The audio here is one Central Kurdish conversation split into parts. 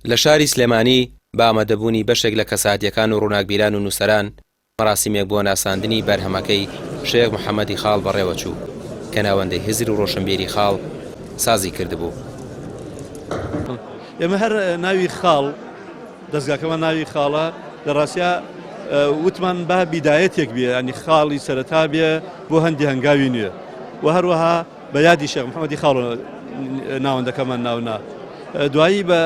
لە شاری سلێمانی بە ئامادەبوونی بەشێک لە کەساتییەکان و ڕووناکبیران و نووسەران، مەراسیمێک بۆ ناساندنی بەرهەمەکەی شێخ محەمەدی خاڵ بەڕێوەچوو، کە ناوەندی هزر و ڕۆشنبیری خاڵ سازی کردبوو. ئێمە هەر ناوی خاڵ، دەزگاکەمان ناوی خاڵە، لە ڕاستیا وتمان با بیدایەتێک بێ، یانی خاڵی سەرەتا بێ بۆ هەندی هەنگاوی نوێ و هەروەها بە یادی شێخ محەممەدی خاڵ ناوەندەکەمان ناونا. دوایی بە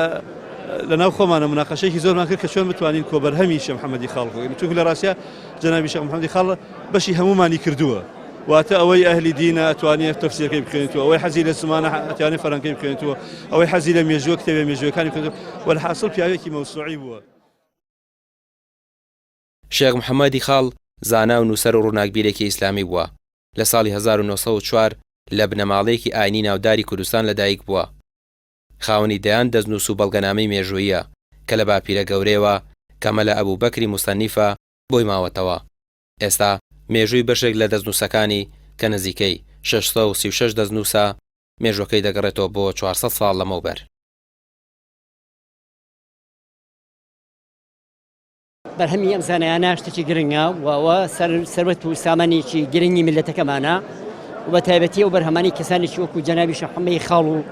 لە ناو خۆمانە مناقەشەیەکی زۆرمان کرد کە چۆن بتوانین کۆبەرهەمی شێخ محەممەدی خاڵ بکەین، چونکە لە ڕاستیا جەنابی شێخ محەممەدی خاڵ بەشی هەمومانی کردووە. واتە ئەوەی ئەهلی دینە ئەتوانێت تەفسیرەکەی بخوێنێتەوە، ئەوەی حەزی لە زمانە ئەتوانێت فەرهەنگەکەی بخوێنێتەوە، ئەوەی حەزی لە مێژووە کتێبە مێژوویەکانی بخوێنێتەوە. وەلحاسڵ پیاوێکی مەوسوعی بووە. شێخ محەممەدی خاڵ زانا و نووسەر و ڕووناکبیرێکی ئیسلامی بووە، لە ساڵی 1904 لە بنەماڵەیەکی ئاینی ناوداری کوردستان لەدایک بووە. خاوەنی دەیان دەستنووس و بەڵگەنامەی مێژووییە کە لە باپیرە گەورەیەوە کە مەلا ئەبوبەکری موسەنیفە بۆی ماوەتەوە. ئێستا مێژووی بەشێک لە دەستنووسەکانی کە نزیکەی 636 دەستنووسە، مێژووەکەی دەگەڕێتەوە بۆ 400 ساڵ لەمەوبەر. بەرهەمی ئەم زانایانە شتێکی گرنگە و ئەوە سەروەت و سامانێکی گرنگی میللەتەکەمانە و بە تایبەتی ئەو بەرهەمانی کەسانێکی وەکو جەنابی شێخ حەمەی خاڵ و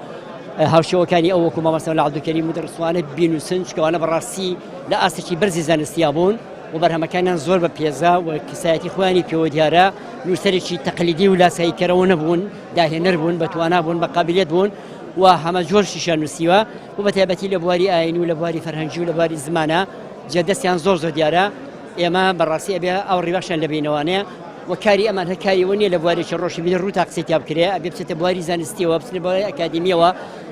هاوشێوەکانی ئەو وەکو مامۆستا مەلا عەبدولکەریم مودەڕسوانە بینووسن چکەوانە بەڕاستی لە ئاستێکی بەرزی زانستیا بوون و بەرهەمەکانیان زۆر بە پێزە و کەسایەتی خۆیانی پێوە دیارە نووسەرێکی تەقلیدی و لاساییکەرەوە نەبوون داهێنەر بوون بە توانا بوون بە قابلیت بوون و هەمە جۆر شیشیان نووسیوە و بە تایبەتی لە بواری ئاینی و لە بواری فەرهەنگی و لە بواری زمانە جێ دەستیان زۆر زۆر دیارە ئێمە بەڕاستی ئەبێ ئەو ڕیواشیان لەبینەوانەیە و کاری ئەمان هەر کاری ئەوە نییە لە بوارێکی ڕۆشنبیری ڕوو تا قسەی تیا بکرێ ئەبێ بچێتە بواری زانستیەوە بچنە بواری ئەکادیمیەوە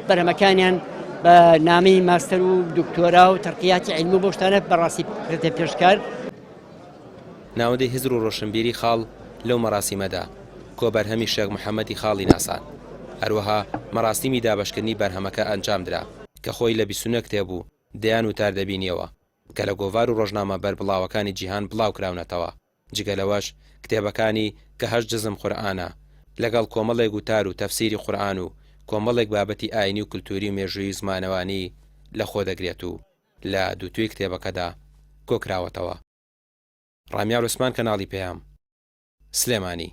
بەرهەمەکانیان بە نامەی ماستەر و دکتۆرا و تەرقیاتی عیلمی و بەو شتانە بەڕاستی بخرێتە پێشکار. ناوەندی هزر و ڕۆشنبیری خاڵ لەو مەراسیمەدا، کۆبەرهەمی شێخ محەمەدی خاڵی ناساند. هەروەها مەراسیمی دابەشکردنی بەرهەمەکە ئەنجامدرا، کە خۆی لە 29 کتێب و دەیان وتار دەبینیەوە، کە لە گۆڤار و ڕۆژنامە بەربڵاوەکانی جیهان بڵاوکراونەتەوە. جگە لەوەش کتێبەکانی کە هەشت جزم قورئانە، لەگەڵ کۆمەڵێک وتار و تەفسیری قورئان و کۆمەڵێک بابەتی ئاینی و کلتوری و مێژوویی و زمانەوانی لەخۆدەگرێت و لە دووتوێی کتێبەکەدا کۆکراوەتەوە. ڕامیار عوسمان کەناڵی پەیام، سلێمانی.